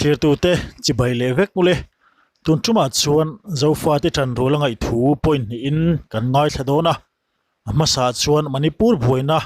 Thlirtute chibai leh vek ule. Tun tumah chuan Zofate ṭanrual a ngaih thu point hnihin kan ngaithla dawn a. A hmasaah chuan Manipur buaina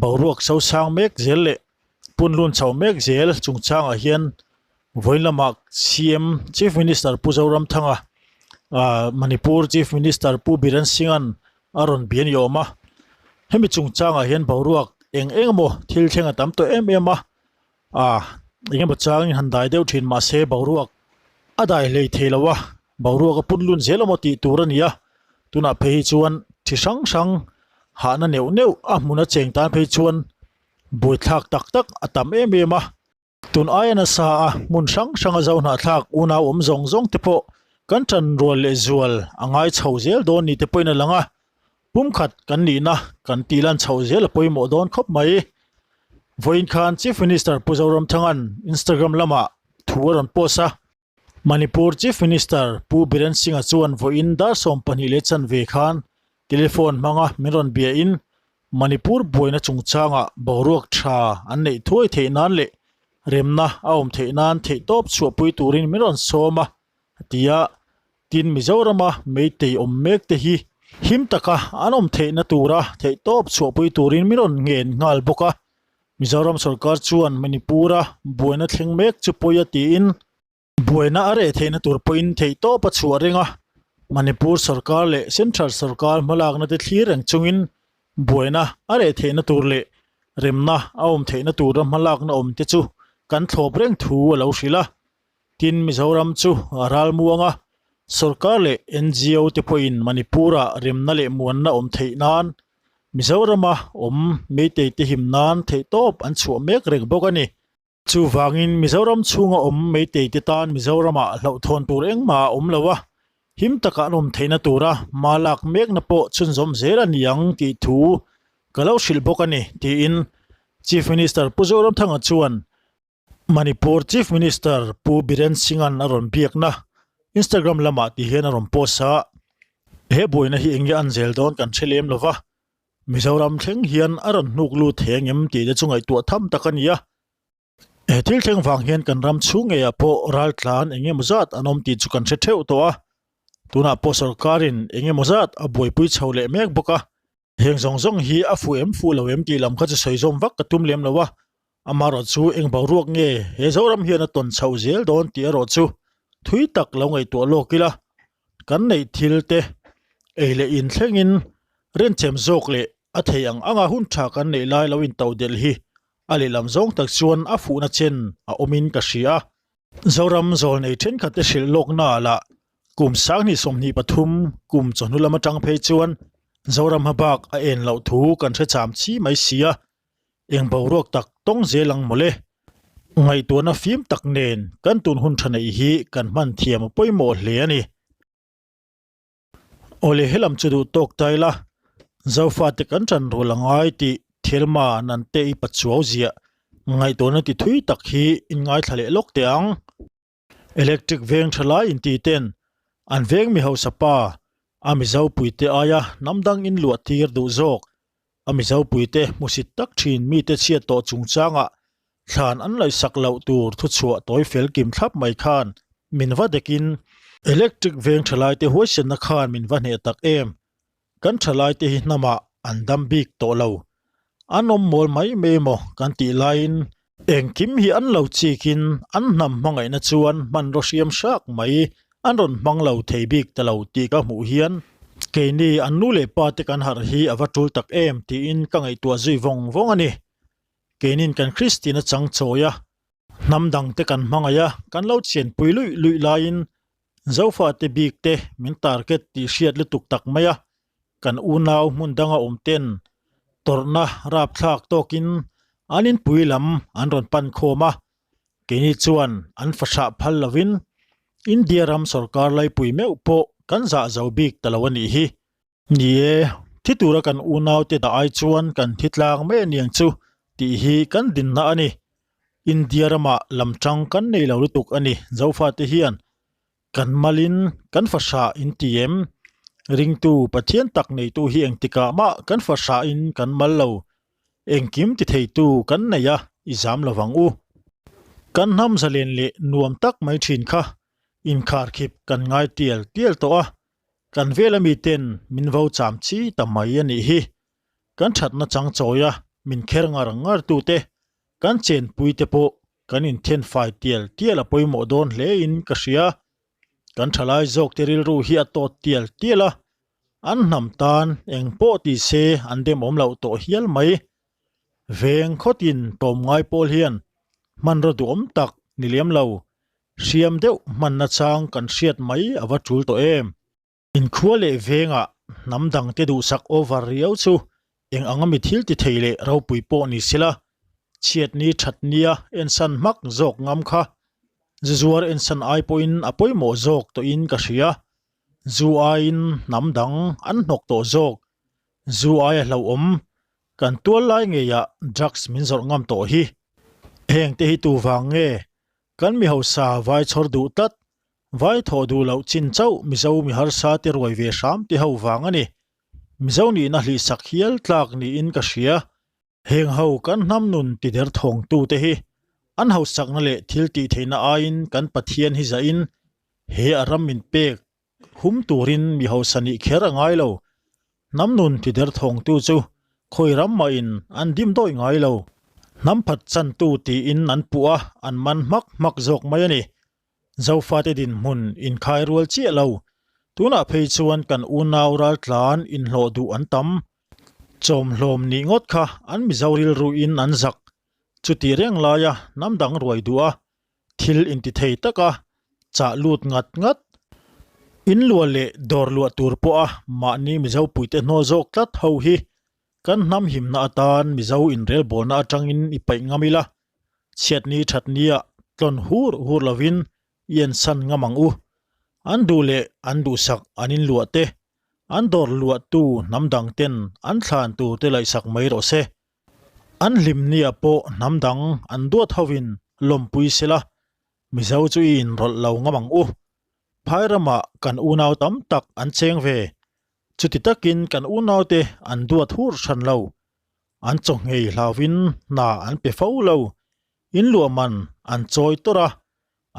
boruak sosang mek zel leh punlun chho mek zel chungchangah hian vawiin lamah CM Chief Minister Pu Zoramthanga ah Manipur Chief Minister Pu Biren Singh-a'n a rawn bia ni awm a. Hemi chungchangah hian boruak eng eng emaw thil thleng a tam tawh em em a. Ah, engemaw changin han dai deuh thin mahse boruak a dai hlei thei lo a, boruak a pun lun zel emaw tih tur a ni a, tunah phei hi chuan thi hrang hrang hahna neuh neuh a hmun a cheng tan phei chuan buaithlak tak tak a tam em em a. Tun aia nasa a hmun hrang hranga zo hnahthlak unau awm zawng zawng te pawh kan tan rual leh zual a ngai chho zel dawn ni te pawhin a lang a, Pumkhat kan nihna kan tih lan chhoh zel a pawimawh dawn khawp mai. Vawiin khan Chief Minister Pu Zoramthanga'n Instagram lamah thu a rawn post a. Manipur Chief Minister Pu Biren Singh-a chuan vawiin dar 12 leh chanve khan telephone hmanga min rawn biain Manipur buaina chungchangah boruak tha an neih thuai theih nan leh remna a awm theih nan theihtawp chhuahpui turin min rawn sawm a, a ti a. Tin, Mizorama Meitei awm mek te hi him taka an awm theihna tura theihtawp chhuahpui turin min rawn ngen nghal bawk a. Mizoram sorkar chuan Manipur-a buaina thleng mek chu pawi a tiin, buaina a reh theihna tur pawhin theihtawp a chhuah reng a, Manipur sorkar leh Central sorkar hmalakna te thlir reng chungin buaina a reh theihna tur leh remna a awm theihna tura hmalakna awm te chu kan thlawp reng thu a lo hrilh a. Tin, Mizoram chu a ralmuang a, sorkar leh NGO te pawhin Manipur-ah remna leh muanna awm theih nan Mizorama awm Meitei te him nan theihtawp an chhuah mek reng bawk a ni. Chuvangin Mizoram chhunga awm Meitei te tan Mizoramah hlauhthawn tur engmah a awm lo a, him taka an awm theihna tura hma lak mekna pawh chhunzawm zel a ni ang tih thu ka lo hrilh bawk a ni, tiin Chief Minister Pu Zoramthanga chuan Manipur Chief Minister Pu Biren Singh-a'n a rawn biakna Instagram lamah ti hian a rawn post a, He buaina hi eng nge an zel dawn kan hre lem lova, Mizoram thleng hian a rawn hnuk lut thei angem tih te chu ngaihtuah tham tak a ni a. He thil thleng vang hian kan ram chhung ngeiah pawh raltlan eng emaw zat an awm tih chu kan hre theuh tawh a, tunah pawh sorkarin eng emaw zat a buaipui chho leh mek bawk a. Heng zawng zawng hi a fuh em fuh lo em tih lam kha chu sawi zawm vak ka tum lem lo a, amaherawh chu eng boruak nge he Zoram hian a tawn chhoh zel dawn tih erawh chu thui tak lo ngaihtuah lawk ila, kan neih thil te ei leh in thlengin renchem zawk leh a thei ang anga hun tha kan neih lai lo intodelh hi a lehlam zawng tak chuan a fuhna chen a awmin ka hria. Zoram zawlnei thenkhat te hrilh lawknaah lah kum 2023 kum chawhnu lam atang phei chuan Zoram hmabak a en loh thu kan hre cham chi mai si a, eng boruak tak tawng zel ang mawle. Ngaihtuahna fim tak nen kan tun hun tha neih hi kan hman thiam a pawimawh hle a ni. Awle helam chu duh tawk ta ila, Zofate kan ṭan rual a ngai tih Thelma Nante i pachuau ziah ngaihtuahna ti thui tak hi in ngaithla leh lawk teh ang. Electric veng ṭha lai inti ten an veng mi hausa pa a Mizo puite aia hnam dang in luah tir duh zawk a Mizo puite hmusit tak ṭhin mite chhiat tawh chungchangah thlan an laihsak loh tur thuchhuah tawi fel kim thlap mai khan min va dekin Electric veng ṭhalaite huaisenna khan min va hneh tak em? Kan ṭhalaite hi hnamah an dam bik tawh lo. An awm mawl mai mai emaw kan tih laiin engkim hi an lo chikin an hnam hmangaihna chuan hmanraw hriam hrak mai an rawn hmang lo thei bik ta lo tih ka hmuh hian keini an nu leh pa te kan harh hi a va tul tak em tiin ka ngaihtuah zui vawng vawng a ni. Keinin kan Kristian a chang chawi a, hnam dang te kan hmangaih a, kan lo chianpui luih luih laiin Zofate bik te min target tih hriat lutuk tak mai a, kan unau hmun danga awm ten tawrhna rapthlak tawkin an inpui lam an rawn pan khawm a, keini chuan an fahrah phal lovin India ram sorkar laipui meuh pawh kan zah zo bik ta lo a nih hi. Ni e, thi tura kan unaute dah ai chuan kan thi tlang mai a niang chu tih hi kan dinna a ni. India ramah lamtang kan nei lo lutuk a ni Zofate hian kan malin kan fahrah in ti em? Ringtu Pathian tak neitu hi engtikah mah kan fahrahin kan mal lo. Engkim ti theitu kan nei a, i zam lovang u. Kan hnam zalen leh nuam tak mai thin kha inkharkhip kan ngai tial tial tawh a, kan vela miten min vo cham chi ta mai a nih hi. Kan thatna chang chawia min kher ngar ngar tute, kan chenpui te pawh kan inthenfai tial tial a pawimawh dawn hle in ka hria. Kan thalai zawk te rilru hi a tawt tial tial a, an hnam tan eng pawh ti se an demawm loh tawh hial mai. Veng khawtin tawm ngai pawl hian hmanraw duhawm tak ni lem lo, hriam deuh hmanna chang kan hriat mai a va tul tawh em. Inkhua leh vengah hnam dangte duhsak over riau chu eng anga mi thil ti thei leh ropui pawh ni sela, chhiatni thatnia ensan hmak zawk ngam kha zu zuar ensan ai pawhin a pawimawh zawk tawhin ka hria. Zu aiin hnam dang an hnawk tawh zawk. Zu aia hlauhawm kan tual lai ngeiah drugs min zawrh ngam tawh hi. Hengte hi tu vang nge kan mi hausa vai chhawr duh tlat Vai thawh duh loh chin chauh Mizo mi harsa te ruai ve hram ti ho vang a ni. Mizo nihna hlihsak hial tlak niin ka hria. Heng ho kan hnam nun ti der thawng tu te hi an hausakna leh thil tih theihna aiin kan Pathian hi zahin he a ram min pek hum turin mi hausa nih kher a ngai lo. Hnam nun ti der thawng tu chu khawi ram mahin an dim dawih ngai lo. Hnam phat chan tu tiin an puh a, an man hmak hmak zawk mai a ni. Zofate dinhmun inkhai rual chiah lo. Tunah phei chuan kan unau raltlan inhlawh duh an tam. Chawmhlawm nih ngawt kha an Mizo rilruin an zak. Chuti reng laia hnam dang ruai duh a, thil intithei taka chah lut ngat ngat. Inluah leh dawr luah tur pawha mahni Mizo puite hnawl zawk tlat ho hi kan hnam himna atan Mizo inrelbawlna atangin i paih ngam ila. Chhiatni thatnia tlawn hur hur lovin i ensan ngam ang u. An duh leh an duhsak an inluah te, an dawr luahtu hnam dang ten an thlan tur te laihsak mai rawh se. An hlimnia pawh hnam dang an duat hovin lawmpui sela, Mizo chu i inrawlh lo ngam ang u. Phai ramah kan unau tam tak an cheng ve. Chuti takin kan unaute an duat hur hran lo. An chawhngei hlauvin hna an pe fo lo, in luah man an chawi tawrh a,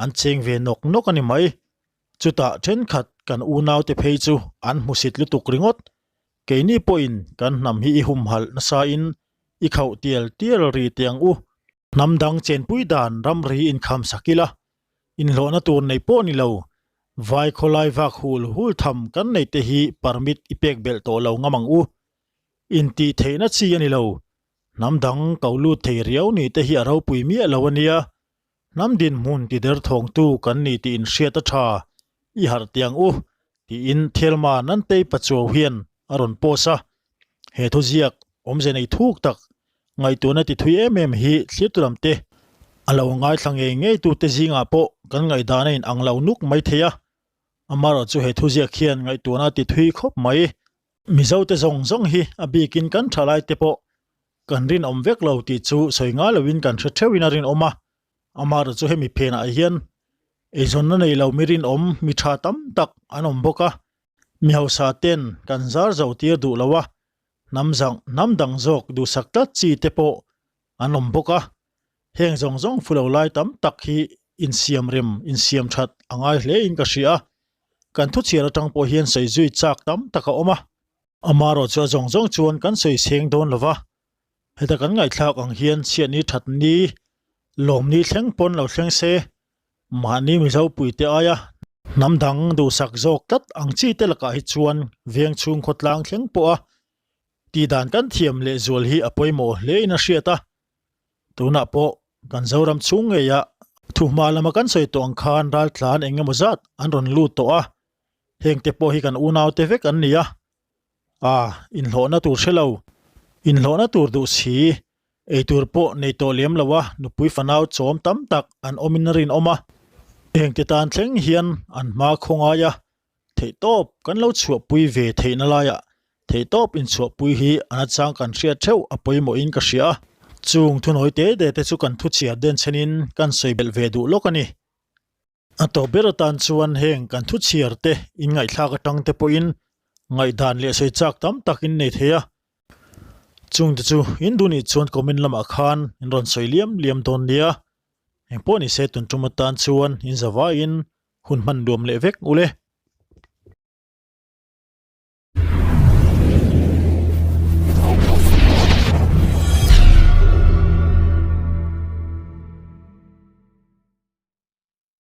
an cheng ve nawk nawk a ni mai. Chutah thenkhat kan unaute phei chu an hmusit lutuk ringawt. Keini pawhin kan hnam hi i humhalh nasain i khauh tial tial ri teh ang u. Hnam dang chenpui dan ramri inkham sak ila, inhlawhna tur nei pawh ni lo, vai khawlai vak hul hul tham kan neite hi permit i pek belh tawh lo ngam ang u. Intih theihna chi a ni lo. Hnam dang ko lut thei riau ni te hi a ropui miah lo a nia. Hnam dinhmun ti der thawngtu kan ni tih inhriat a tha. I harh tiang u, tiin Thelma Nantei Pachuau hian a rawn post a. He thuziak awmze nei thuk tak, ngaihtuahna ti thui em em hi thlirtu lam te a lo ngaithla ngei ngei tute zingah pawh kan ngaihdan a inang lo nuk mai thei a. Amaherawhchu chu he thuziak hian ngaihtuahna ti thui khawp mai. Mizote zawng zawng hi a bikin kan thalaite pawh kan rinawm vek lo tih chu sawi ngai loin kan hre theuhin a rinawm a, amaherawhchu chu hemi phenah hian eizawnna nei lo mi rinawm mi tha tam tak an awm bawk a, mi hausa ten kan zar zo tir duh lo a, hnam zang hnam dang zawk duhsak tlat chi te pawh an awm bawk a, heng zawng zawng fu lo lai tam tak hi insiam rem insiam that a ngai hle in ka hria a. Kan thuchhiar atang pawh hian sawi zui chak tam tak a awm a. Amaherawh chu a zawng zawng chuan kan sawi seng dawn lo va, heta kan ngaihthlak ang hian chhiatni thatni lawmni thleng pawn lo thleng se, mahni Mizo puite aia hnam dang duhsak zawk tlat ang chi te lakah hi chuan veng chhung khawtlang thleng pawha tihdan kan thiam lehzual hi a pawimawh hle in a hriat a. Tunah pawh kan Zoram chhung ngeia thuhma lama kan sawi tawh ang khan raltlan eng emaw zat an rawn lut tawh a, hengte pawh hi kan unaute vek an ni a, ah inhlawhna tur hre lo, inhlawhna tur duh si, eitur pawh nei tawh lem lo a nupui fanau chawm tam tak an awmin a rinawm a, hengte tan thleng hian an hma khawngai a, Theihtawp kan lo chhuahpui ve theihna laiah theihtawp inchhuahpui hi a nachang kan hriat theuh a pawimawhin ka hria a. Chung thunawi te te te chu kan thuchhiar den chhenin kan sawi belh ve duh lawk a ni. A tawp ber atan chuan heng kan thuchhiar te inngaihthlak atang te pawhin ngaihdan leh sawi chak tam tak in nei thei a. Chung te chu in duh nih chuan comment lamah khan in rawn sawi liam liam dawn nia. Engpawh nise tun tum atan chuan in zavaiin hun hman nuam leh vek ule.